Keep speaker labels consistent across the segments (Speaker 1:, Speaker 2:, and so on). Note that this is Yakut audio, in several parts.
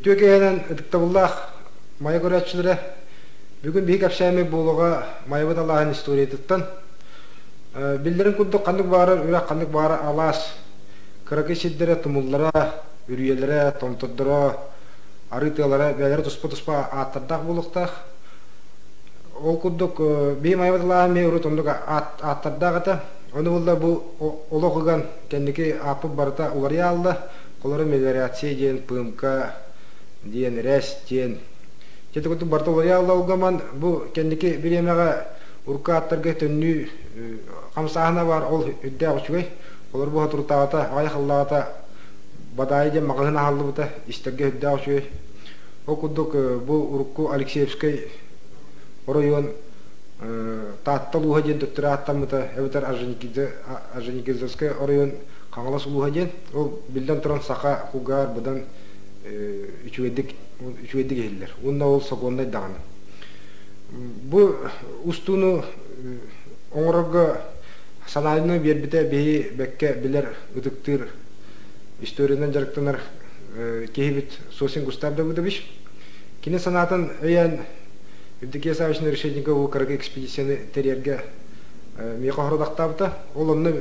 Speaker 1: Үтүө киэһэнэн ытыктабыллаах Майа көрөөччүлэрэ! Бүгүн биһиги кэпсээммит буолуоҕа Майабыт алааһын историятыттан. Биллэрин курдук ханнык баҕарар үрэх, ханнык баҕарар алаас кыракый сирдэрэ, тумуллара, үрүйэлэрэ, томтордоро, арыы тыалара бэйэлэрэ туспа-туспа ааттардаах буолуохтаах. Ол курдук биһи Майабыт алааһа эмиэ урут оннук ааттардаах этэ. Ону булла бу олох ыган кэнники ааппыт барыта уларыйа хаалла. Холоро мелиорация диэн, ПМК диэн, РЭС диэн. Ити курдук барыта уларыйа хаалла ол бу кэнники бириэмэҕэ урукку ааттарга төннүү хамсааһына баар, ол үрдээх үчүгэй. Олор бу соторутааҕыта, аҕыйах сыллааҕыта Бадаайы диэн маҕаһыын аһыллыбыта, истэргэ үрдээх үчүгэй. Ол курдук бу урукку Алексеевскай оройуон Таатта улууһа диэн төттөрү ааттаммыта, эбэтэр Орджоникидзевскай оройуон Хаҥалас улууһа диэн. Ол биллэн туран саха кулгаар быдан үчүгэйдик үчүгэйдик иһиллэр. Уонна ол сокуоннай даҕаны. Бу устууну оҥорорго санааны биэрбитэ биһи бэккэ билэр, ытыктыыр, историянан дьарыктанар киһибит Сосин Густав Давыдович. Кини санаатын өйөөн Евдокия Саввична Решетникова кыракый экспедицияны тэрийэргэ миэхэ хородахтаабыта. Ол онно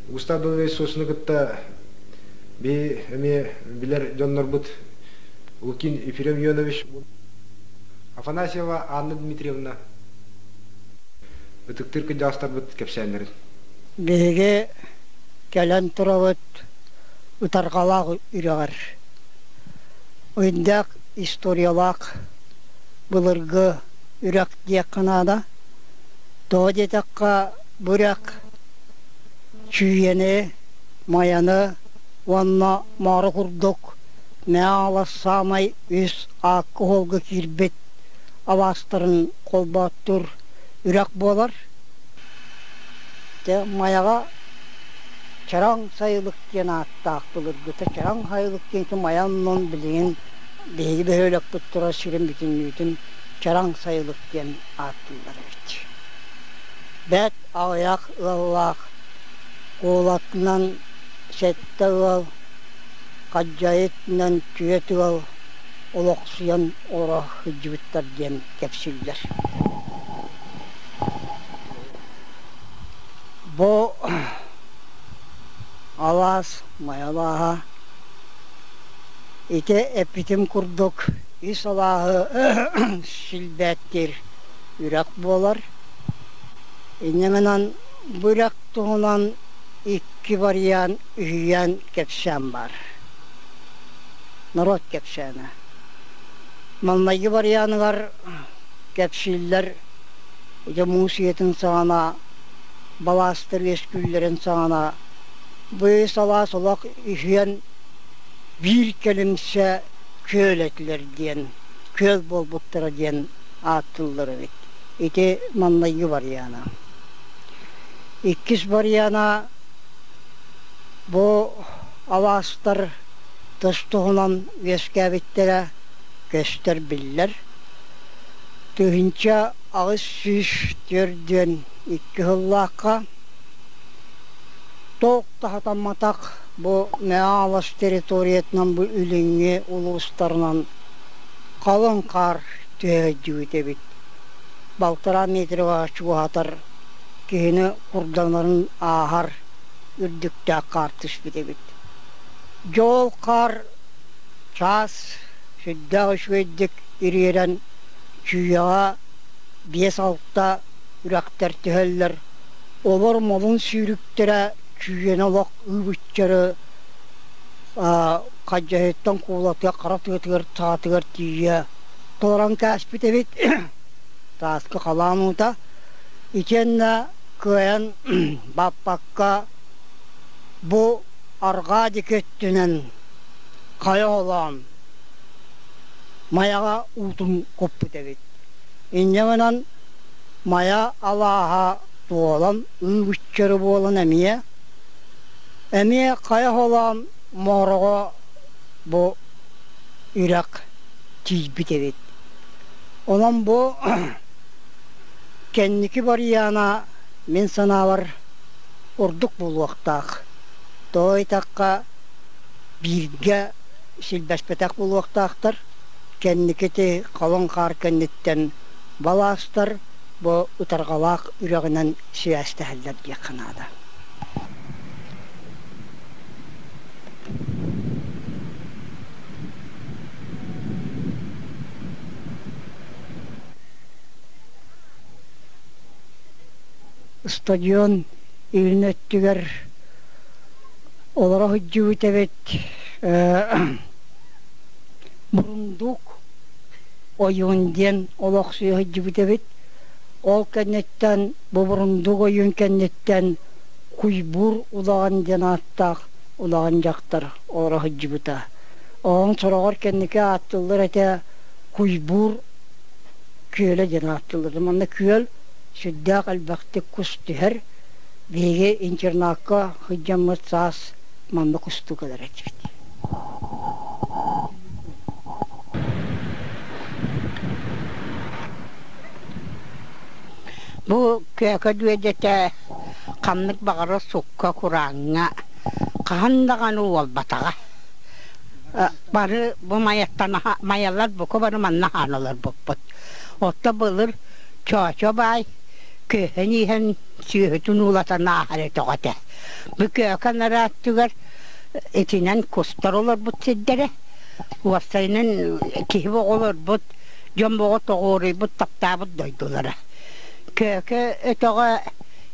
Speaker 1: Густав Давыдович Сосины кытта биһи эмиэ билэр дьоннорбут Лукин Ефрем Ионович, Афанасьева Анна Дмитриевна ытыктыыр кырдьаҕастарбыт кэпсээннэрин.
Speaker 2: Биһиги кэлэн турабыт Ытарҕалаах үрэҕэр. Ыйдаах историялаах былыргы үрэх диэххэ наада. Тоҕо диэтэххэ, бу үрэх Чүүйэни, Майаны уонна Моора курдук Мэҥэ саамай үс аакка-суолга киирбит алаастарын холбооттуур үрэх буолар. Дьэ, Майаҕа Чараҥ сайылык диэн ааттаах былыргыта Чараҥ сайылык диэн Майа оннун билигин биһиги бөһүөлэкпит турар сирин бүтүннүүтүн Чараҥ сайылык диэн ааттыыллар эбит. Бэрт аҕыйах ыаллаах куолатынан сэттэ ыал, Хадьайытынан түөрт ыал олохсуйан олоро сылдьыбыттар диэн кэпсииллэр. Бу алаас Майа алааһа ити эппитим курдук үс алааһы силбэттиир үрэх буолар. Инньэ гынан бу үрэх туһунан икки вариант үһүйээн кэпсээн баар. Норуот кэпсээнэ. Маҥнайгы варианыгар кэпсииллэр дьэ муус үйэтин саҕана балаастар үөскүүллэрин саҕана бу салаас олох үһүөн биир кэлимсэ күөл этилэр диэн күөл буолбуттара диэн ааттыыллар эбит. Ити маҥнайгы вариана. Иккис вариана бу алаастар тыс туһунан үөскээбиттэрэ көстөр биллэр. 1842 сыллаахха туох да сатамматах бу Мэҥэ территориятынан бу илиҥҥи улуустарынан халыҥ хаар түһэ сылдьыбыт эбит. Балтараа метрга чугаһатар киһини курданарын ааһар үрдүктээх хаар түспүт эбит. Дьол хаар чаас сүрдээх үчүгэйдик ириэрэн Чүүйэҕэ биэс-алта үрэхтэр түһэллэр, олор молун сүүрүктэрэ Чүүйэни олох ыыбыччары Хадьаһыттан Куулатыга хара тыатыгар саатыгар тиийэ толорон кээспит эбит сааскы халаан уута итиэннэ кыайан баппакка бу арҕаа диэки өттүнэн хайа холоон Майаҕа уутун куппут эбит. Инньэ гынан Майа алааһа туолан ыы-быччары буолан эмиэ, эмиэ хайа холоон Моороҕо бу үрэх тиийбит эбит. Онон бу кэнники барыйаана мин санаабар ордук буолуохтаах. Тоҕо ыйытахха бииргэ. силбэспэтэх буолуохтаахтар. Кэнники ити халыҥ хаар кэнниттэн балаастар бу ытарҕалаах үрэҕинэн сибээстэһэллэр диэххэ наада. Стадион илин өттүгэр олоро сылдьыбыт эбит Бурундук ойуун диэн олохсуйа сылдьыбыт эбит. Ол кэнниттэн бу Бурундук ойуун кэнниттэн Куйбуур удаҕан диэн ааттаах удаҕан дьахтар олоро сылдьыбыта. Оҕоҥ сороҕор кэнники ааттыыллар этэ Куйбуур күөлэ диэн ааттыыллар. Манна күөл сүрдээх элбэхтик кус түһэр. Биһиги интернакка сылдьаммыт саас манна кустуу кэлэр этибит.
Speaker 3: Бу Көөкө дүөдэтэ ханнык баҕарар сукка курааҥҥа хаһан даҕаны уолбатаҕа. Бары бу майаттан майалар бука бары манна хаан олорбуппут. Отто былыр Чоочо баай күөһэн иһэн сүөһүтүн уулатан ааһар өтөҕө этэ. Бу Көөкө анараа өттүгэр итинэн кустар олорбут сирдэрэ. Уопсайынан киһи боҕо олорбут, дьон боҕо тоҕуоруйбут, таптаабыт дойдулара. Көөкө өтөҕө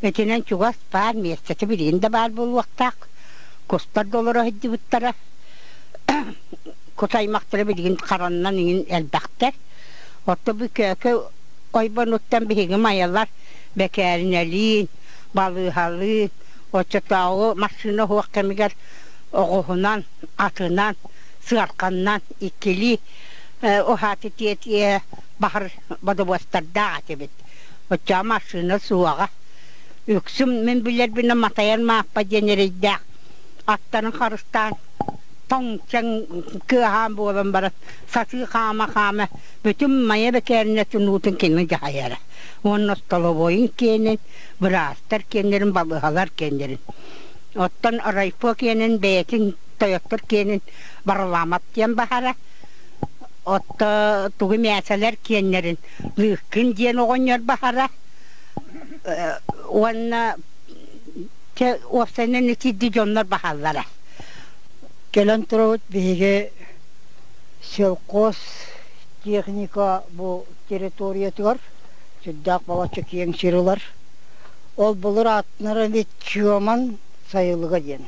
Speaker 3: итинэн чугас баар миэстэтэ билигин да баар буолуохтаах. Кустар да олоро сылдьыбыттара. Кус аймахтара билигин хараннан иҥин элбэхтэр. Оттон бу Көөкө ойбонуттан биһиги майалар бэкээринэлиин, балыыһалыын, оччотооҕу массыына суох кэмигэр оҕуһунан, атынан, сыарханнан иккилии уһааты тиэтиэ баһар бодобуостардаах этибит. Оччоҕо массыына суоҕа. Үксүн мин билэрбинэн Матайар Мааппа диэн эрэйдээх аттарын харыстаан тоҥ-чэҥ кыаһаан буолан баран сатыы хаама-хаама бүтүн Майа бэкээринэтин уутун кини дьаһайара. Уонна столовойун киэнин, быраастар киэннэрин, балыыһалар киэннэрин. Оттон райпо киэнин бэйэтин тойоттор киэнин Барылаамап диэн баһара. Отто тугу мээсэлэр киэннэрин Лыыккын диэн оҕонньор баһара. Уонна чэ уопсайынан итирди дьоннор баһаллара.
Speaker 2: Кэлэн турабыт биһиги сельхоз техника бу территориятыгар сүрдээх балачча киэҥ сир ылар. Ол былыр ааттанара эбит Чуоман сайылыга диэн.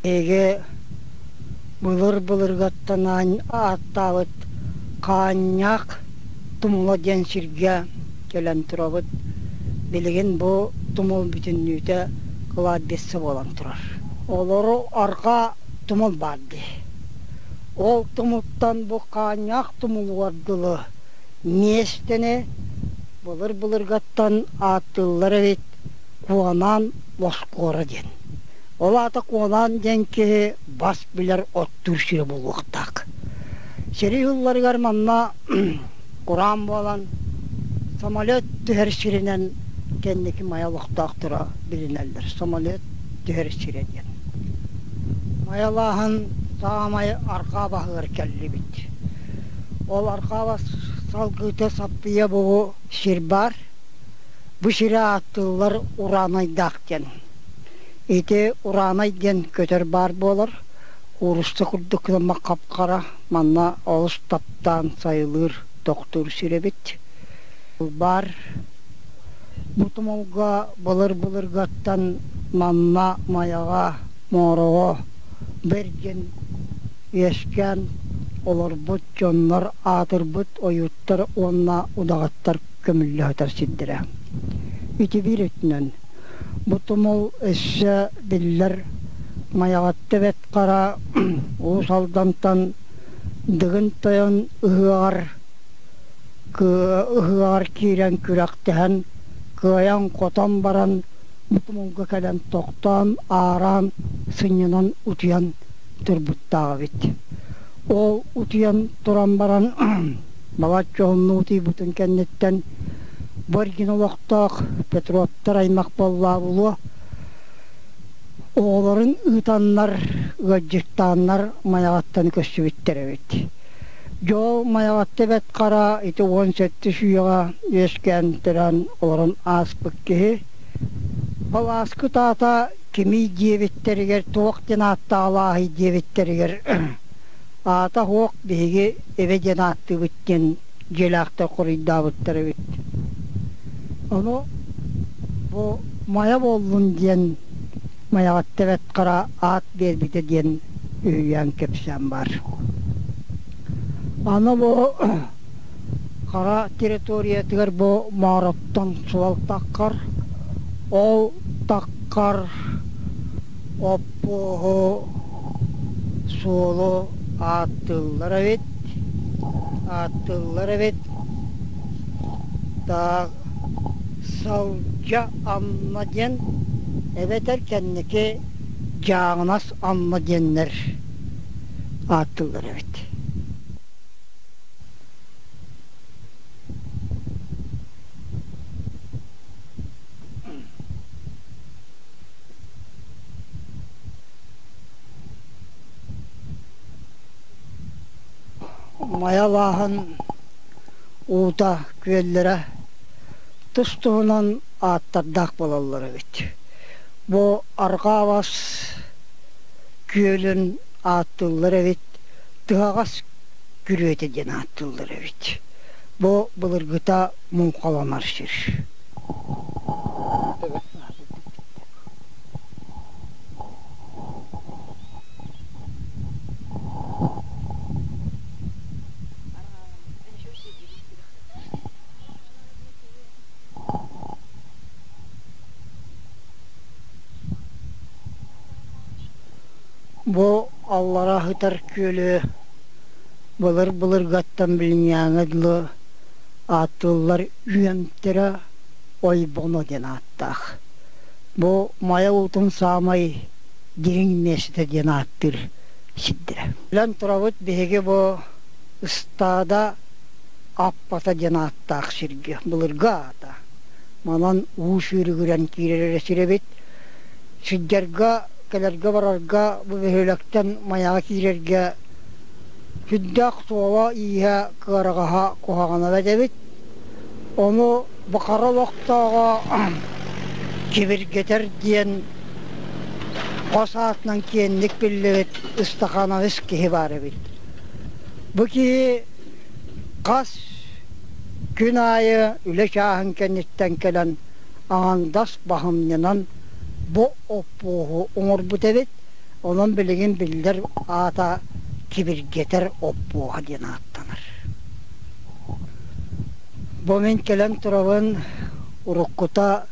Speaker 2: Эһиги былыр-былыргаттан ааттаабыт Хаанньаах тумула диэн сиргэ кэлэн турабыт. Билигин бу тумул бүтүннүүтэ кладбище буолан турар. Олору арҕаа тумул баар дии. Ол тумуттан бу Хаанньаах тумулугар дылы миэстэни былыр-былыргаттан ааттыыллар эбит Куонаан Лоскуора диэн. Ол аата Куонаан диэн киһи бас билэр оттуур сирэ буолуохтаах. Сэрии сылларыгар манна кураан буолан самолет түһэр сиринэн кэнники Майа олохтоохторо билинэллэр. Самолет түһэр сирэ диэн. Майалааһын саамай арҕаа баһыгар кэллибит. Ол арҕаа бас салгыыта саппыйа бугу сир баар. Бу сири ааттыыллар Ураанайдаах диэн. Ити Ураанай диэн көтөр баар буолар. Куурусса курдук гына хап-хара, манна олус таптаан сайылыыр, тохтуур сир эбит. Баар бу тумулга былыр-былыргаттан манна Майаҕа, Моороҕо бэргэн үөскээн олорбут дьоннор аатырбыт ойууттар уонна удаҕаттар көмүллэ сытар сирдэрэ. Ити биир өттүнэн бу тумул өссө биллэр Майаҕатта Бэт Хара Уус Алдантан Дыгын Тойон ыһыаҕар ыһыаҕар киирэн күрэхтэһэн кыайан-хотон баран бу тумулга кэлэн тохтоон, аараан, сынньанан утуйан турбуттаах эбит. Ол утуйан туран баран балачча уһуннук утуйбутун кэнниттэн бу эргин олохтоох Петровтар аймах буоллаа булуо. Оҕолорун ыытаннар, ыалдьыттааннар Майаҕаттан көстүбүттэр эбит. Дьол Майаҕатта Бэт Хара ити 17 үйэҕэ үөскээн төрөөн олорон ааспыт киһи. Ол ааскыт аата кимий диэбиттэригэр, туох диэн ааттаалааһый диэбиттэригэр аата суох биһиги эбэ диэн ааттыыбыт диэн дьиэлээхтэр хоруйдаабыттар эбит. Ону бу Майа буоллун диэн Майаҕатта Бэт Хара аат биэрбитэ диэн үһүйээн кэпсээн баар. Аны бу Хара территориятыгар бу Моороттон суол таххар, ол таххар Оппуоһу суолу ааттыыллар эбит, ааттыыллар эбит. Таах Салдьа Амма диэн эбэтэр кэнники Дьааҥынас Амма диэннэр ааттыыллар эбит. Майалааһын уута күөллэрэ тус-туһунан ааттардаах буолаллар эбит. Бу Арҕаа Бас күөлүн ааттыыллар эбит, Тыһаҕас күрүөтэ диэн ааттыыллар эбит. Бу былыргыта муҥхаланар сир. Бу аллара сытар күөлү былыр-былыргаттан билиҥҥээҥҥэ дылы ааттыыллар үөмтэрэ ойбоно диэн ааттаах. Бу Майа уутун саамай дириҥ миэстэтэ диэн ааттыыр сирдэрэ. Билэн турабыт биһиги бу ыстаада Аппата диэн ааттаах сиргэ былыргы аата. Манан уу сүүрүгүрэн киирэр эрэ сир эбит. Сылдьарга, кэлэргэ-барарга бу бөһүөлэктэн Майаҕа киирэргэ сүрдээх суола-ииһэ кыараҕаһа куһаҕана бэрт эбит. Ону Бахара олохтооҕо Кибиргэтэр диэн хос аатынан киэҥник биллибит Ыстаханович киһи баар эбит. Бу киһи хас күн аайы үлэ чааһын кэнниттэн кэлэн аҥандас баһымньынан бу оппуоһу оҥорбут эбит. Онон билигин биллэр аата Кибиргэтэр оппуоһа диэн ааттанар. Бу мин кэлэн турабын уруккута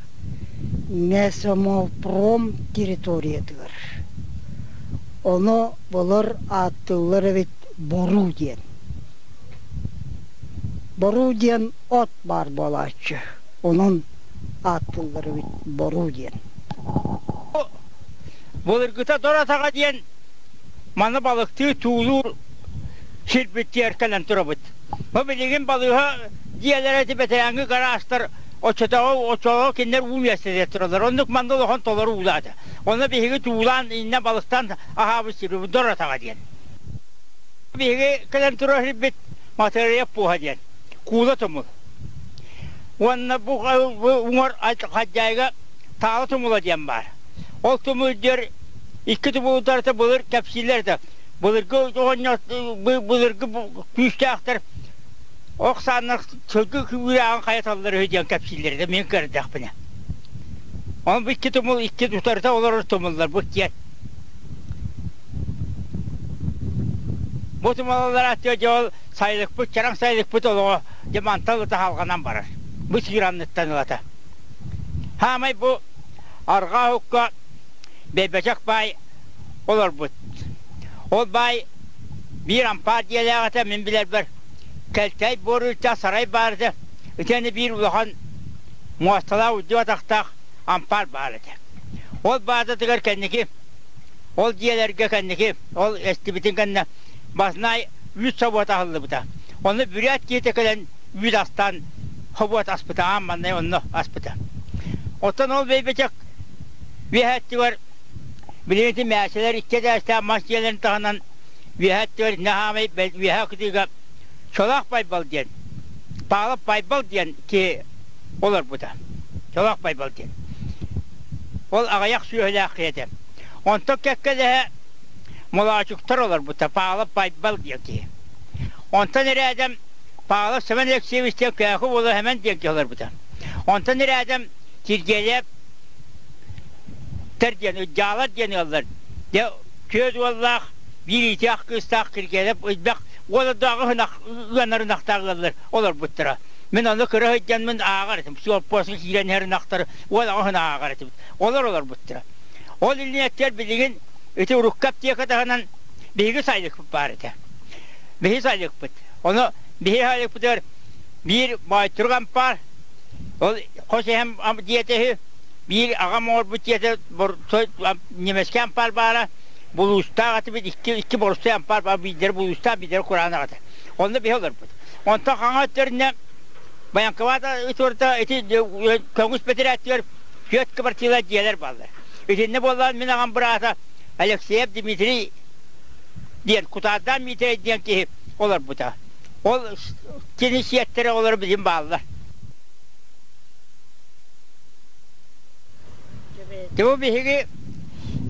Speaker 2: Мясомолпром территориятыгар. Ону былыр ааттыыллар эбит Боруу диэн. Боруу диэн от баар буолааччы. Онон ааттыыллар эбит Боруу диэн.
Speaker 4: Былыргыта Дор атаҕа диэн маны балыктыы туулуур сирбит кэлэн турабыт. Бу билигин балыыһа дьиэлэрэ ити бэтэрээҥҥи гараастар оччотооҕу оччолорго кинилэр уу миэстэтигэр тураллар. Оннук манна улахан толору уулаата. Онно биһиги туулаан иннэ балыктаан аһаабыт сирбит Дор атаҕа диэн. Биһиги кэлэн турар сирбит Матырыйап пуоһа диэн. Куула тумул. Уонна бу уҥар Хадьаайга Таала тумула диэн баар. Ол тумул диэр икки тумулдарта былыр кэпсииллэр да былыргы оҕонньор былыргы күүстээхтэр ох сааннар сылгы күүрээҕин хайаталлар үһү диэн кэпсииллэр да мин көрдөхпүнэ. Ол бу икки тумул икки утарыта олорор тумуллар бу диэн. Бу тумалалар аттыа дьэ ол сайылыкпыт чараҥ сайылыкпыт олоҕо дьэ мантан ыта халҕанан барар. Бу сиир анныттан ылата. Хаамай бу арҕаа уһукка Бэйбэчэк баай олорбут. Ол баай биир ампаар дьиэлээх этэ, мин билэрбэр Кэлтэй буоруйта сарай баар этэ, итиэннэ биир улахан муосталаах үрдүк атахтаах ампаар баар этэ. Ол баазатыгар кэнники, ол дьиэлэргэ кэнники, ол эстибитин кэннэ баснай үүт собуота аһыллыбыта. Онно бүрээт киһитэ кэлэн үүт астаан собуот аспыта, аан маннай онно аспыта. Оттон ол Бэйбэчэк үөһээттигэр Билигин ити мээсэлэр икки этээстээх мас дьиэлэрин таһынан үөһэ өттүгэр наһаамай үөһэ кытыыга Чолоох Байбал диэн, Павлов Байбал диэн киһи олорбута. Чолоох Байбал диэн. Ол аҕыйах сүөһүлээх киһи этэ. Онтон кэккэлэһэ Молоочуктар олорбута, Павлов Байбал диэн киһи. Онтон ирээдэм Павлов Семен Алексеевич диэн Көөкү уола Сэмэн диэн киһи олорбута. Онтон ирээдэм Киргиэлэп тэр диэн, Ыдьаалар диэн ыаллар. Дьэ, түөрт уоллаах, биир иитиэх кыыстаах Киргиэлэп ыйбах уоладааҕы ынах ыанар ынахтаах ыаллар олорбуттара. Мин ону кыра сылдьаммын ааҕар этим. Суоппуоска киирэн иһэр ынахтары уол аҕыс ынах ааҕар этибит. Олор олорбуттара. Ол инниттэр билигин ити урукку аптека таһынан биһиги сайылыкпыт баар этэ. Биһи сайылыкпыт. Ону биһи сайылыкпытыгар биир Бойтурук ампаар, ол хос эһэм дьиэтэ үһү, биир аҕам оҥорбут дьиэтэ немецкэй ампаар баара, булуустаах этибит, икки, икки борустай ампаар баар, биирдэрэ булуустаах, биирдэрэ кураанах этэ. Онно биһи олорбут. Онтон хаҥа өттөрүнэ Баянкабаата ытыырта ити көҥүс бэтэрээттигэр түөрт квартира дьиэлэр бааллар. Итиннэ буоллаан мин аҕам быраата Алексеев Дмитрий диэн Кутаардаан Миитэрэй диэн киһи олорбута. Ол кини сиэттэрэ олор билин бааллар. Бу биһиги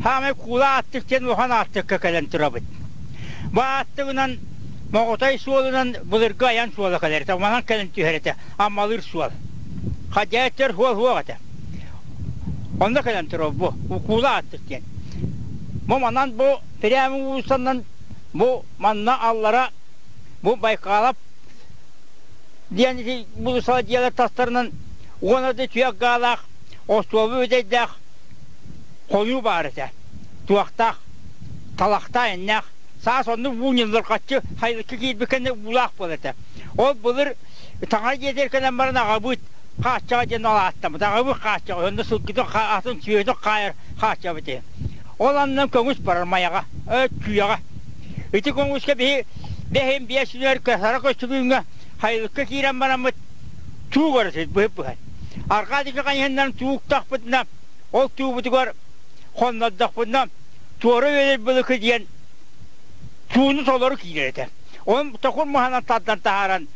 Speaker 4: хаамай куула ааттык диэн улахан ааттыкка кэлэн турабыт. Бу ааттыгынан Моҕотой суолунан былыргы айан суола кэлэр этэ, манан кэлэн түһэр этэ, Аммалыыр суол. Хадьааччар суол суох этэ. Онно кэлэн турар бу, Укуула ааттык диэн. Бу манан бу Прямо уулуссанан бу манна аллара бу Байкалап диэн ити уулуссаҕа дьиэлэр тастарынан уонна да түөх гаалаах остуолба бүтэйдээх хонуу баар этэ. Туохтаах, талахтаах эннээх. Саас оннук уу ньыллырҕаччы хайылыкка киирбит кэннэ уулаах буолар этэ. Ол былыр таҥара дьиэтигэр кэлэн баран аҕабыт хааччаҕа диэн алааттаммыт. Аҕабыт хааччаҕа, онно сылгытын атын сүөһүтүн хаайар хааччаҕа этэ. Ол аннынан көҥүс барар Майаҕа, Чүүйэҕэ. Ити көҥүскэ биһи бэһин биэс үнэр сара көстүгүүҥҥэ хайылыкка киирэн бараммыт туу көрөсүт быһып быһан. Арҕаа диэки хайыһыннан тууктахпытына, ол туубутугар хоннордохпутуна туора үөлэр былыкы диэн тууну толору киирэр этэ. Ол токур маһынан тардан таһааран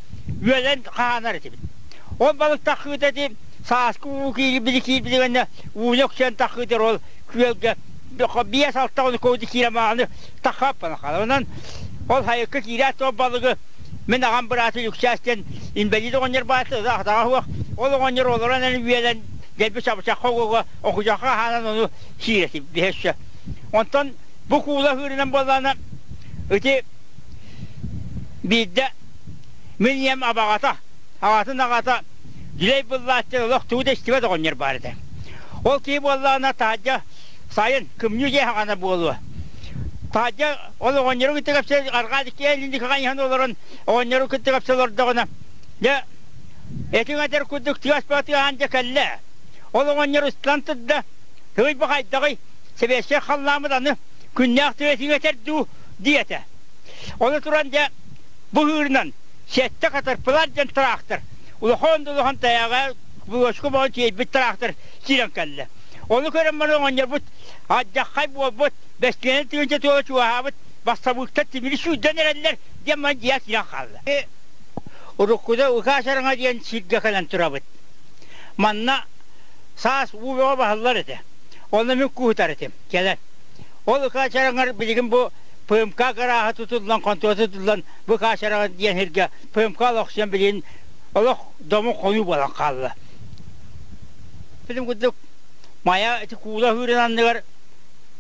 Speaker 4: үөлэн хаһаанар этибит. Ол балык таххыыта ити сааскы уу киирбити киирбитигэннэ ууну өксөөн таххыытар ол күөлгэ биэс-алта хонукка ути киирэн мааны таххаппана хаалар. Онон ол хайыкка киирээт ол балыгы мин аҕам быраата Люксаас диэн инбэлиит оҕонньор баата атаҕа суох. Ол оҕонньор олорон эн үөлэн дэлби чабычахха уга окудьахха хаанан ону сиир этим биһэссе. Онтон бу куула ыырынан буоллаҕына ити биирдэ мин ийэм абаҕата, аҕатын аҕата Дьүлэй Быллааччы олох тугу да истибэт оҕонньор баар этэ. Ол киһи буоллаҕына таһырдьа сайын кымньыы дьиэ хаҕана буолуо. Таһырдьа ол оҕонньору кытта кэпсэ арҕаа диэки илин хаҥан олорон оҕонньору кытта кэпсэ олордоҕуна дьэ этиҥ этэр курдук тыас тыаһаан дьэ кэллэ. Ол оҕонньор ыстан турда, тыый бу хайдаҕый, сэбиэскэй халлааммыт аны күннээх тыа этиҥ этэр дуу диэтэ. Ону туран дьэ бу ыырынан сэттэ катарпылар диэн тыраахтар улахан да улахан тайаҕа булуочка боҕон тиэйбит тыраахтар киирэн кэллэ. Ону көрөн баран оҕонньорбут алдьаххай буолбут, бэстилиэнэ тыһыынча туола чугаһаабыт, бассабыыктар тимири сүүрдэн эрэллэр диэн баран дьиэ киирэн хаалла. Уруккута Ыкаа Сараҥа диэн сиргэ кэлэн турабыт. Манна саас уу бөҕө баһыллар этэ. Онно мин куутар этим, кэлэн. Ол Ыкаа Чараҥар билигин бу ПМК гарааһа тутуллан, хонтуора тутуллан, бу Ыкаа Чараҥа диэн сиргэ ПМК олохсуйан билигин олох дому хонуу буолан хаалла. Билим курдук Майа ити куула ыырын анныгар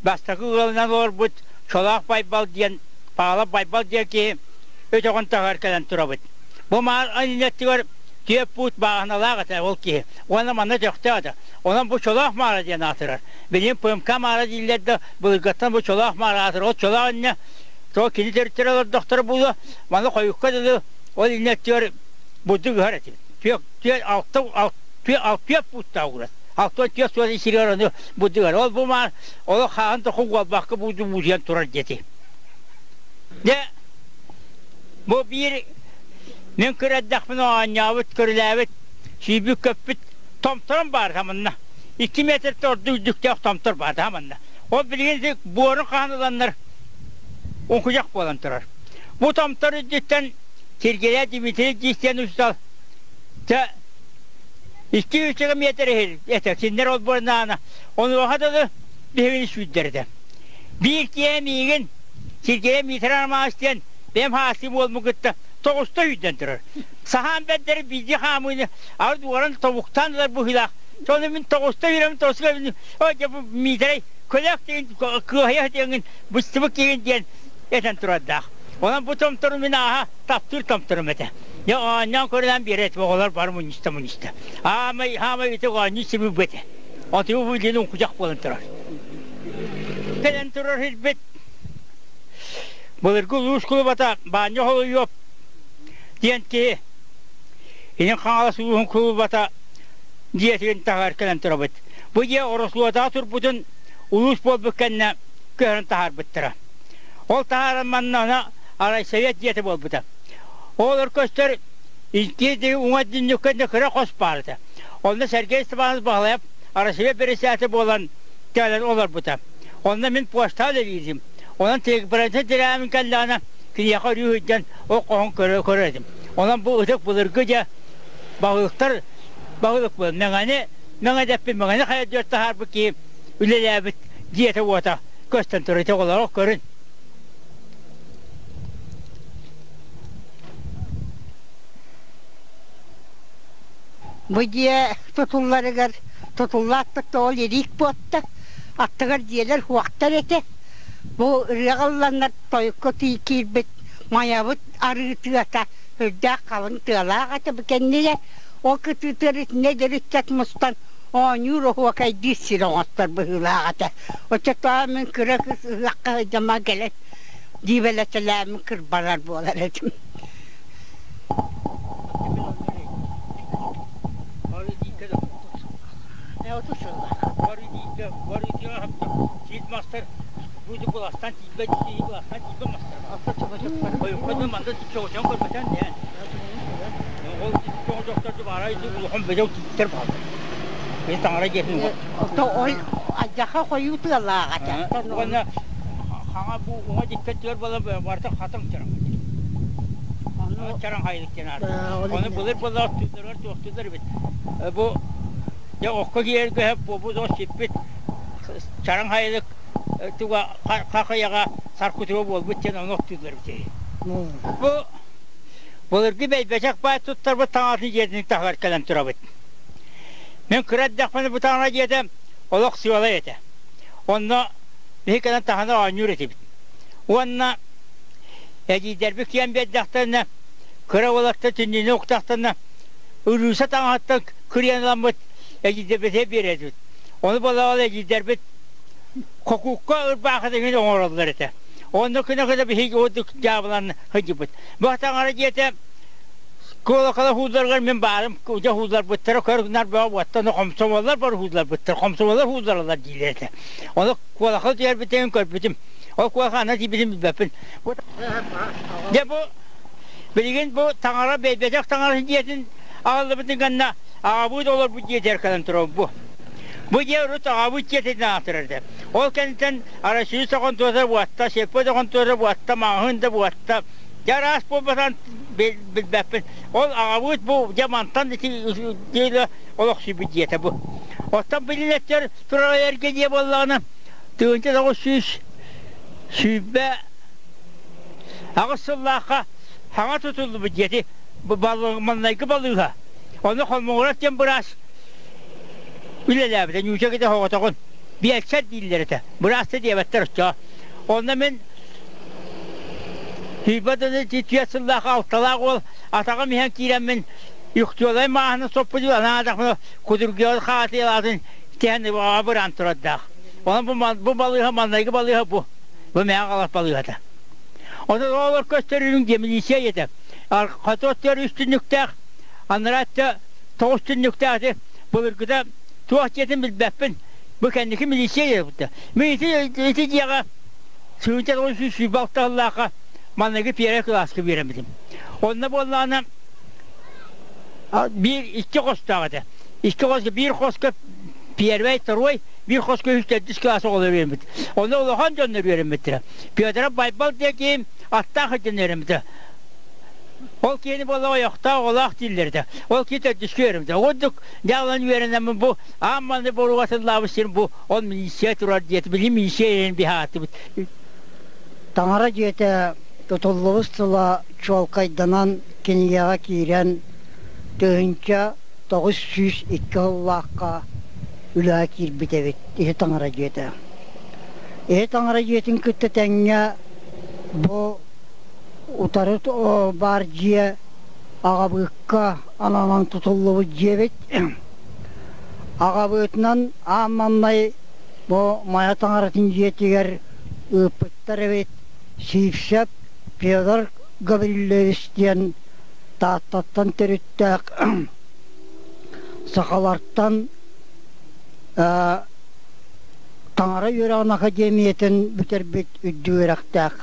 Speaker 4: бастакы ыалынан олорбут Чолоох Байбал диэн Паалап Байбал диэн киһи өтөҕүн таһыгар кэлэн турабыт. Бу маар иннеттигэр түөрт пуут бааһыналаах этэ ол киһи. Уонна манна өтөхтөөх этэ. Онон бу Чолоох маара диэн аатырар. Билигин ПМК маара дииллэр да былыргаттан бу Чолоох маара аатырар. Ол Чолоох иннэ то кини төрүттэрэ олордохторо буолуо. Маны хойукка дылы ол иннеттигэр бурдук ыһар этибит. Түөрт алта алтыа пууттаах уурат. Алта түөрт суос исиригэр ону бурдугар. Ол бу маар олох хаһан да хугуалбакка бууду буутуйан турар диэти. Дьэ бу биир мин кыра эрдэхпинэ оонньообут, көрүлээбит, сүүрбүт-көппүт томторум баар хаманна. 2 метртэн ордук үрдүктээх томтор баар хаманна. Ол билигин ити буорун хаһан ыланнар уҥкуйах буолан турар. Бу томтор үрдүттэн Сергея Дмитриевич диэн учуутал чэ 200 метр этэ кинилэр олбуорнаана онуоха дылы биһигини сүүрдэрдэ. Биир киһи миигин Сергея Дмитриевич Романович диэн бэйэм хаастыы буолму кытта тоҕуста сүүрдэн турар. Саһаан бэрдэри биирдии хаамыыны арыт уоран тобуктаан ылар быһыылаах. Сону мин тоҕуста үүрэмин тоҕуста о дьэ бу Миитэрэй көлөөх диэн кыаһыйа диэҥин быстыбыт киһин диэн этэн турардаах. Онон бу томтору мин ааһа таптыыр томторум этэ. Дьэ оонньоон көрүнэн биэрэ этим оҕолор бары мунньуста мунньуста. Аамай аамай ити оонньуу сибил этэ. Оту бу диэн уҥкучах буолан турар. Кэлэн турар сирбит былыргы улуус кулубата Баанньа Холуйуоп диэн киһи Илин Хаҥалас улууһун кулубата дьиэтигин таһыгар кэлэн турабыт. Бу дьиэ Ороссолуодаҕа турбутун улуус буолбут кэннэ көһөрөн таһаарбыттара. Ол таһааран манна арай совет дьиэтэ буолбута. Ол көстөр икки уҥа диннүккэ кыра хос баар этэ. Онно Сергей Степанович Баһылаев Россия бэрэссэдээтэ буолан кэлэн олорбута. Онно мин почта үлэлиирим. Онон телеграмма тирээмин кэллэҕинэ киниэхэ өрүү сылдьан ол хоһун көрө көрөр этим. Онон бу ытык былыргы дьэ баһылыктар баһылык буолан мэҥэни мэҥэ дэппит мэҥэни хайа дьиэ таһаарбыт киһи үлэлээбит дьиэтэ-уота көстөн турар. Ити оҕолоро көрүн.
Speaker 3: Бу дьиэ тутулларыгар тутуллааттык ол ириик буотта, аттыгар дьиэлэр хуохтар этэ. Бу ырыаҕа ылланнар тойукка киирбит Майабыт арыы тыата үрдээх халыҥ тыалаах этэ бу кэннигэр. Ол кытыытыгар итиннэ дьөрүччэт мустан оонньуур оһуокайдыыр сир оҥостор быһыылаах этэ. Оччотооҕу мин кыра кыыс ыһыахха сылдьаммар кэлэн дьиибэлэтэлээммин кырбанар буолар этим. Алдьархай хойуу тыалаах этэ.
Speaker 4: Хаҥа бу уҥа диккэ түөр буола барыта хатыҥ чараҥ. Чараҥ хайылык диэн аата. Ону былыр буоллар туохтуулар туохтуулар эбит. Бу дьэ окко киирэргэ бу доо сиппит чараҥ хайылык туга хахыйаҕа саркутуга буолбут диэн ону оттуулар эбит. Бу былыргы бэйбэчэх баай туттарбыт таҥаратын дьиэтин таһыгар кэлэн турабыт. Мин кыра эрдэхпинэ бу таҥара дьиэтэ олох сыалай этэ. Онно биһи кэлэн таһына оонньуур этибит. Уонна эдьиийдэрбит киэн биэрдэхтэринэ, кыра уолаттар түннүнү уктахтарына, ырыыса таҥаһыттан кырыйан ыламмыт эдьиийдэрбитигэр биэрэрбит. Ону буоллаҕына эдьиийдэрбит хокуукка ырбаахы иҥин оҥороллор этэ. Онно күнэ-күнэ биһиги ордук дьаабылан сылдьыбыт. Бу таҥара дьиэтэ Куолакала һуулларыгар мин баарым, дьэ һуулларбыттара көр-нар бөҕө буоттан хомсомоллор бары һуулларбыттар, хомсомоллор һууллараллар дииллэр этэ. Ону куолакал түһэрбитин көрбүтүм. Ол куолака ана тиийбитин билбэппин. Дьэ бу билигин бу таҥара бэйбэтэх таҥара дьиэтин аҕаллыбытын гэннэ аҕабыыт олорбут дьиэтигэр кэлэн турабыт бу. Бу дьиэ урут аҕабыыт дьиэтин аатырар этэ. Ол кэнниттэн Арасыйа соҕонтуота буотта, Сеппо соҕонтуота буотта, маҕаһыын да буотта. Дьэ араас буолбатан билбэппин. Ол аҕабыыт бу дьэ мантан ити дьиэлэ олохсуйбут дьиэтэ бу. Оттон билинэттэр турар эргэ дьиэ буоллаҕына 1928 сыллаахха саҥа тутуллубут дьиэти маҥнайгы балыыһа. Ону Холмогоров диэн быраас үлэлээбитэ, ньууча китэ соҕотоҕун. Биэлсэр дииллэр этэ. Быраас да диэбэттэр оччоҕо. Онно мин Тиийбэт түөрт сыллаах алталаах уол атаҕым иһэн киирэммин Юхтуолай мааһына соппут анаатахпына кудургуйан хаатыйалаатын тэһэн быраан турардаах. Онон бу балыыһа маҥнайгы балыыһа бу. Бу мэҥэ хаҥалас балыыһата. Онон оҕолор көстөрүнүҥ диэ милиция этэ. Хоту өттүгэр үс түннүктээх, анараа өттө тоҕус түннүктээх ити былыргыта туох дьиэтин билбэппин. Бу кэнники милиция диэбиттэ. Мин ити ити дьиэҕэ 1926 сыллаахха маҥнайгы первый кылааска үөрэммитим. Онно буоллаҕына биир икки хостоох этэ. Икки хоско биир хоско Первый, второй, биир хоско үс төрдүс кылаас оҕолор үөрэммит. Онно улахан дьоннор үөрэммиттэрэ. Петр Байбал диэн аттаах сылдьан үөрэммитэ. Ол киһини буолла ойохтоох оҕолоох дииллэр этэ. Ол киһи төрдүскэ үөрэммитэ. Ордук дьаалан үөрэнэммин бу аан маҥнай боруга сыллаабыт сирим бу ол милиция турар диэт били милиция иһин биһаатыбыт.
Speaker 2: Таҥара дьиэтэ тутуллубут сыла чуолкайданан кинигэҕэ киирэн 1902 сыллаахха үлэҕэ киирбит эбит Иһи Таҥара дьиэтэ. Иһи Таҥара дьиэтин кытта тэҥҥэ бу утары баар дьиэ аҕабыыкка ананан тутуллубут дьиэбит. Аҕабыытынан аан маҥнай бу Майа Таҥаратын дьиэтигэр ыыппыттар эбит Сивцев Федор Гаврильевич диэн Тааттаттан төрүттээх сахалартан Таҥара үөрэҕин академиятын бүтэрбит үрдүк үөрэхтээх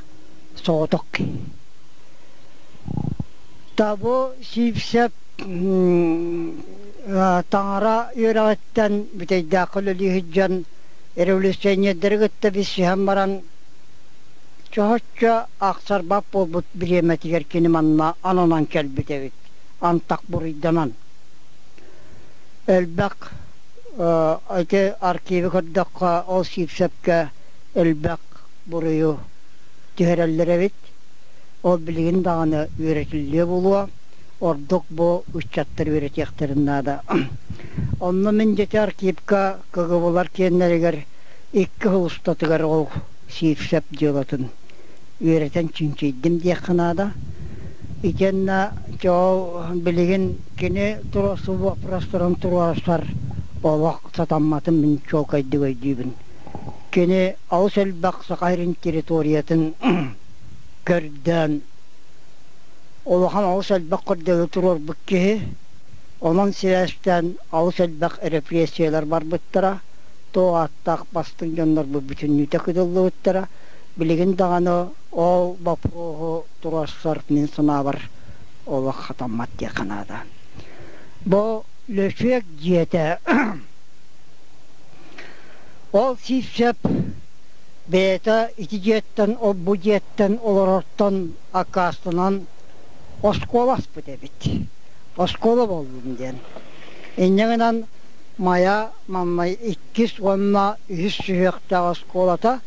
Speaker 2: соҕотох киһи. Табу Сивцев таҥара үөрэҕиттэн бүтэйдээххэ үлэлии сылдьан революционердары кытта билсиһэн баран чоһоччу ахсарбат буолбут бириэмэтигэр кини манна ананан кэлбит эбит антах буруйданан. Элбэх ити архивы көрдөххө ол Сивцевкэ элбэх буруйу түһэрэллэр эбит. Ол билигин даҕаны үөрэтиллиэ буолуо. Ордук бу ыччаттар үөрэтиэхтэрин наада. Онно мин дьэти архивка КГБ-лар киэннэригэр икки сыл устатыгар ол Сивцев дьыалатын үөрэтэн чинчийдим диэххэ наада. Итиэннэ ол билигин кини туруорсуу боппуруостарын туруорсар олох сатамматын мин чуолкайдык өйдүүбүн. Кини олус элбэх Саха сирин территориятын көрдөөн улахан олус элбэх көрдөбүлү туруорбут киһи. Онон сибээстээн олус элбэх репрессиялар барбыттара, туох ааттаах бастыҥ дьоннорбут бүтүннүүтэ кытыллыбыттара. Билигин даҕаны ол боппуруоһу туруорсар мин санаабар олох хатаммат диэххэ наада. Бу Лөчүөк дьиэтэ ол Сивцев бэйэтэ ити дьиэттэн ол-бу дьиэттэн олорортон аккаастанан оскуола аспыт эбит. Оскуола буоллун диэн. Инньэ гынан Майа маҥнай иккис уонна үһүс сүһүөхтээх оскуолата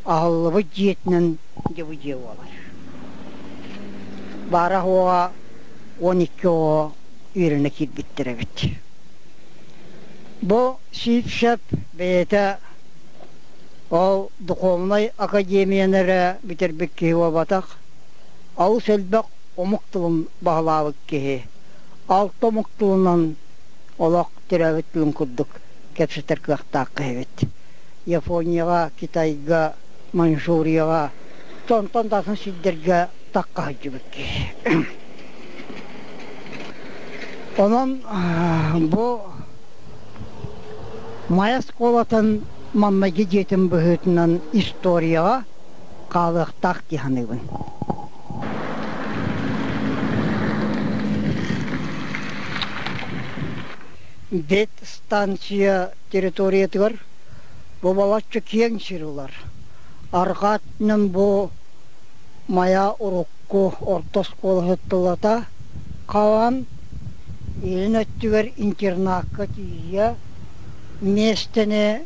Speaker 2: аһыллыбыт дьиэтинэн дьэ бу дьиэ буолар. Баара-суоҕа 12 оҕо үөрэнэ киирбиттэр эбит. Бу Сивцев бэйэтэ ол духовнай академияны эрэ бүтэрбит киһи буолбатах, олус элбэх омук тылын баһылаабыт киһи. Алта омук тылынан олох төрөөбүт тылын курдук кэпсэтэр кыахтаах киһибит. Японияҕа, Китайга, Маньчжурияҕа, онтон да атын сирдэргэ такка сылдьыбыт киһи. Онон бу Майа оскуолатын маҥнайгы дьиэтин быһыытынан историяҕа хаалыахтаах дии саныыбын. Бэт станция территориятыгар бу балачча киэҥ сир ылар. Арҕаа өттүнэн бу Майа урукку орто оскуола тылата хаан илин өттүгэр интернакка тиийэ миэстэни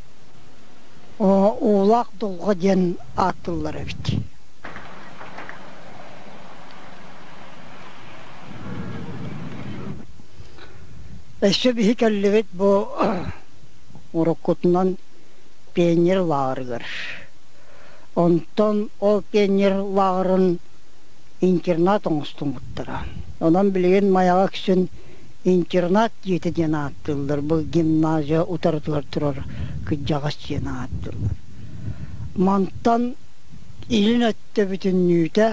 Speaker 2: Уулаах Дулҕа диэн ааттыыллар эбит. Өссө биһи кэллибит бу уруккутунан пионер лааҕырыгар. Онтон ол пионер лааҕырын интернат оҥостубуттара. Онон билигин Майаҕа үксүн интернат дьиэтэ диэн ааттыыллар. Бу гимназия утарытыгар турар кырдьаҕас дьиэни ааттыыллар. Мантан илин өттө бүтүннүүтэ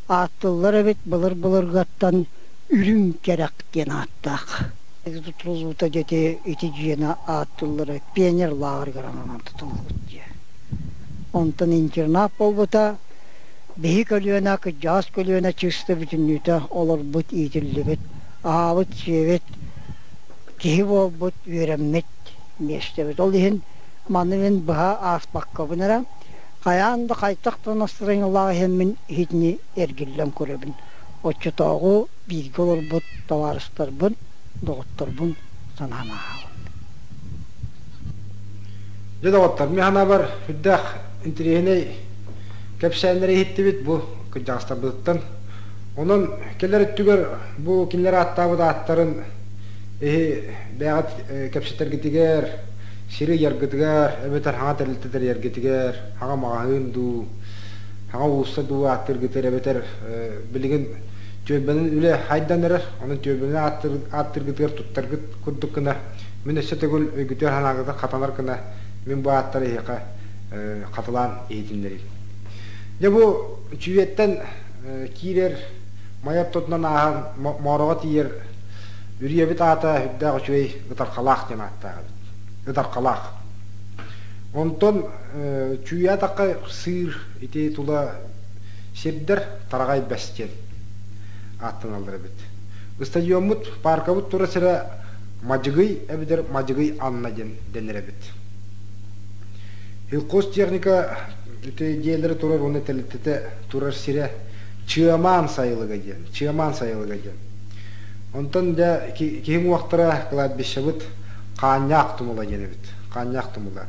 Speaker 2: ааттыллар эбит былыр-былыргаттан Үрүҥ Кэрэх диэн ааттаах. Тутуллуута дьэти ити дьиэни ааттыыллара пионер лааҕырыгар ананан тутуллубут дьиэ. Онтон интернат буолбута биһи көлүөнэ, кырдьаҕас көлүөнэ чыста бүтүннүүтэ олорбут, иитиллибит, аһаабыт-сиэбит, киһи буолбут, үөрэммит. миэстэбит. Ол иһин маны мин быһа ааспаккабын эрэ, хайаан да хайтах да настырыанньалаах иһэммин иһитини эргиллэн көрөбүн. Оччотооҕу бииргэ олорбут табаарыстарбын, доҕотторбун санаан ааһабын.
Speaker 1: Дьэ доҕоттор, мин санаабар сүрдээх интэриэһинэй кэпсээннэри иһиттибит бу кырдьаҕастарбытыттан. Онон кэлэр өттүгэр бу кинилэр ааттаабыт ааттарын эһи бэйэҕит кэпсэтэргитигэр, сири ыйаргытыгар эбэтэр хаҥа тэрилтэ тэрийэргитигэр, хаҥа маҕаһыын дуу, хаҥа уулусса дуу ааттыыргытыгар эбэтэр билигин түөлбэнэн үлэ хайдан эрэр, онон түөлбэнэн ааттыыргытыгар туттаргыт курдук гына мин өссө төгүл өйгүтүгэр санааҕытыгар хатанар гына мин бу ааттары эһиэхэ хатылаан иһитиннэриим. Дьэ бу Чүүйэттэн киирэр май ортотунан ааһан Моороҕо тиийэр үрүйэбит аата үрдээх үчүгэй Ытархалаах диэн ааттаах эбит. Ытархалаах. Онтон Чүүйэ атахха сыыр ити тула сирдэр Тараҕай Бэс диэн ааттаналлар эбит. Ыстадиоммут, пааркабыт тура сирэ Мадьыгый эбэтэр Мадьыгый Анна диэн дэнэр эбит. Сельхозтехника ити дьиэлэрэ турар уонна тэрилтэтэ турар сирэ Чыамаан сайылыга диэн, Чыамаан сайылыга диэн. Онтон дьэ киһи уҥуохтара кладбищебыт Хаанньаах тумула диэн эбит. Хаанньаах тумула.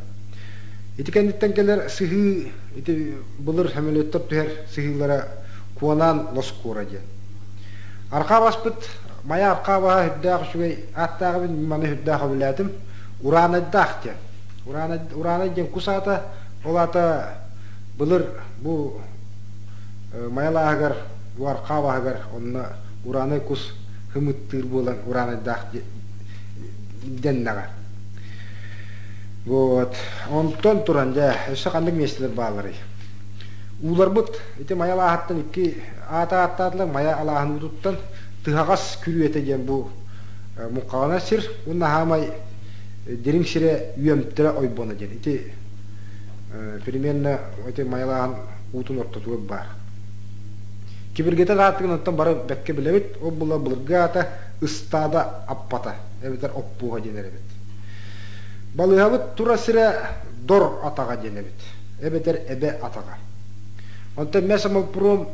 Speaker 1: Ити кэнниттэн кэлэр сыһыы ити былыр сөмөлүөттэр түһэр сыһыылара Куонаан Лоскуора диэн. Арҕаа баспыт Майа арҕаа баһа үрдээх үчүгэй ааттаах эбит, мин маны үрдээх өбүлээтим. Ураанайдаах диэн. Ураанай, Ураанай диэн кус аата, ол аата былыр бу Майа алааһыгар, бу арҕаа баһыгар онно ураанай кус хымыттыыр буолан ураанайдаах дэннэҕэ. Вот. Онтон туран, дьэ, өссө ханнык миэстэлэр баалларый? Ууларбыт ити Майа алааһыттан икки аата ааттаатылар Майа алааһын уутуттан Тыһаҕас күрүөтэ диэн бу муҥхаҕана сир уонна хаамай дириҥ сирэ Үөмтэрэ ойбоно диэн. Ити примерно ити Майа алааһын уутун ортотугар баар. Кибиргэтэр ааттыгын оттон бары бэккэ билэбит. Ол була былыргы аата Ыстаада Аппата эбэтэр Оппуоһа диэн эбит. Балыыһабыт тура сирэ Дор атаҕа диэн эбит эбэтэр Эбэ атаҕа. Онтон Мясомолпром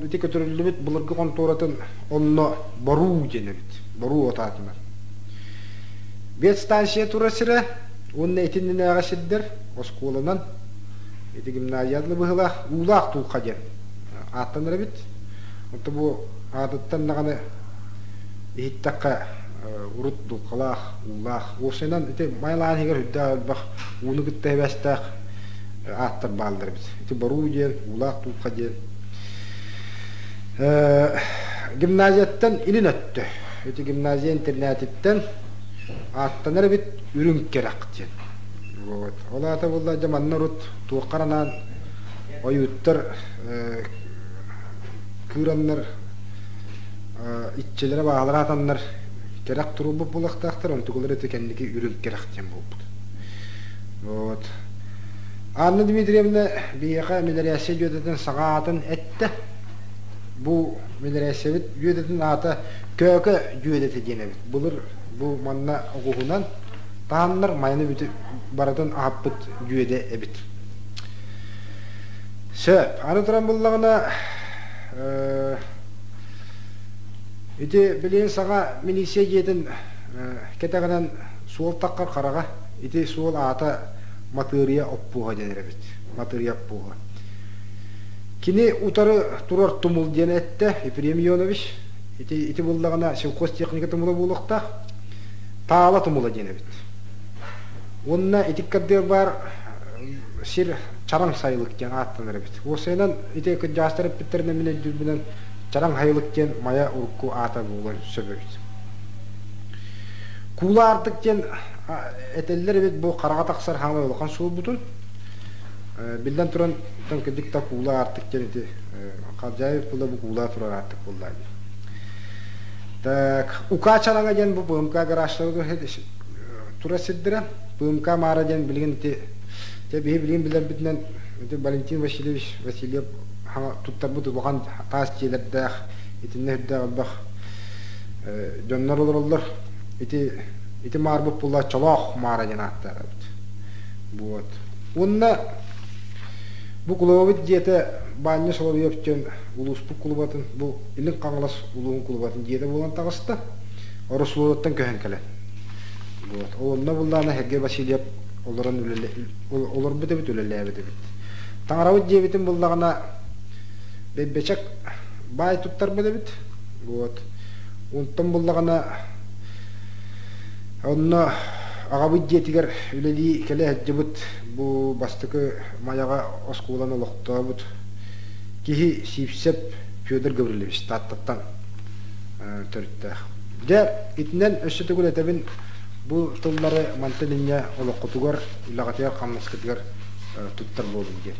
Speaker 1: ити көтүрүллүбүт былыргы хонтуоратын онно Боруу диэн эбит. Боруу отаатынан. Ветстанция тура сирэ уонна итиннинээҕи сирдэр оскуоланан ити гимназия быһыылаах Уулаах Тулха диэн ааттанар эбит. Онто бу аатыттан даҕаны иһиттэххэ урут дулхалаах, уулаах. Уопсайынан ити Майлаан иһигэр үрдээх элбэх ууну кытта сибээстээх ааттар бааллар эбит. Ити Боруу диэн, Уулаах Тулха диэн. Гимназияттан илин өттө. Ити гимназия интернатиттан ааттанар эбит Үрүҥ Кэрэх диэн. Вот. Ол аата буолла дьэ манна урут туоххар анаан ойууттар кыыраннар иччилэрэ баалара атаннар кэрэх туруорбут буолуохтаахтар, онтукалар ити кэнники үрүҥ кэрэх диэн буолбут. Вот. Анна Дмитриевна биһиэхэ мэлэрээссийэ дьүөдэтин саҥа аатын эттэ. Бу мэлэрээссийэбит дьүөдэтин аата Көөкө дьүөдэтэ диэн эбит. Былыр бу манна оҕуһунан таһаннар майаны бүтү барытын аһаппыт дьүөдэ эбит. Сөп. Аны туран буллаҕына ити билигин саҥа милиция дьиэтин кэтэҕинэн суол таххар хараҕа ити суол аата Матырыйа Оппуоһа диэн эбит. Матырыйа Оппуоһа. Кини утары турар тумул диэн эттэ Ефрем Ионович. Ити, ити буллаҕына сельхозтехника тумула буолуохтаах. Таала тумула диэн эбит. Уонна ити кардыар баар сир Чараҥ сайылык диэн ааттанар эбит. Уопсайынан ити кырдьаҕастар эппиттэринэн мин өйдүүрбүнэн Чараҥ сайылык диэн Майа урукку аата буолуон сөп эбит. Куула аартык диэн этэллэр эбит бу хараҕа тахсар хаамай улахан суолбутун. Биллэн туран, кырдьык да куула аартык диэн ити Халдьаайы була бу куулаа турар аартык буолла дии. Так, Ука чараҥа диэн бу ПМК гаражтары турар сирдэрэ. ПМК Маара диэн билигин ити дьэ биһи билигин билэрбитинэн ити Валентин Васильевич Васильев туттарбыт улахан таас дьиэлэрдээх итиннэ үрдээх элбэх дьоннор олороллор. Ити Ити маарбыт буолла Чолоох маара диэн ааттаах эбит. Вот. Уонна бу кулубабыт дьиэтэ Баанньа Соловьев диэн улууспут кулубатын, бу Илин Хаҥалас улууһун кулубатын дьиэтэ буолан таҕыста. Ороссолуодаттан көһөн кэлэн. Вот. Ол онно буллаана Сергей Васильев олорон үлэлэ олорбут эбит, үлэлээбит эбит. Таҥарабыт дьиэбитин буллаҕына Бэйбэчэк баай туттарбыт эбит. Вот. Онтон буллаҕына онно аҕабыт дьиэтигэр үлэлии кэлэ сылдьыбыт бу бастакы Майаҕа оскуоланы олохтообут киһи Сиипсэп Федор Гаврильевич Тааттаттан төрүттээх. Дьэ, итинэн өссө төгүл этэбин, бу тыллары мантан инньэ олоххутугар, үлэҕитигэр-хамнаскытыгар туттар буолуҥ диэн.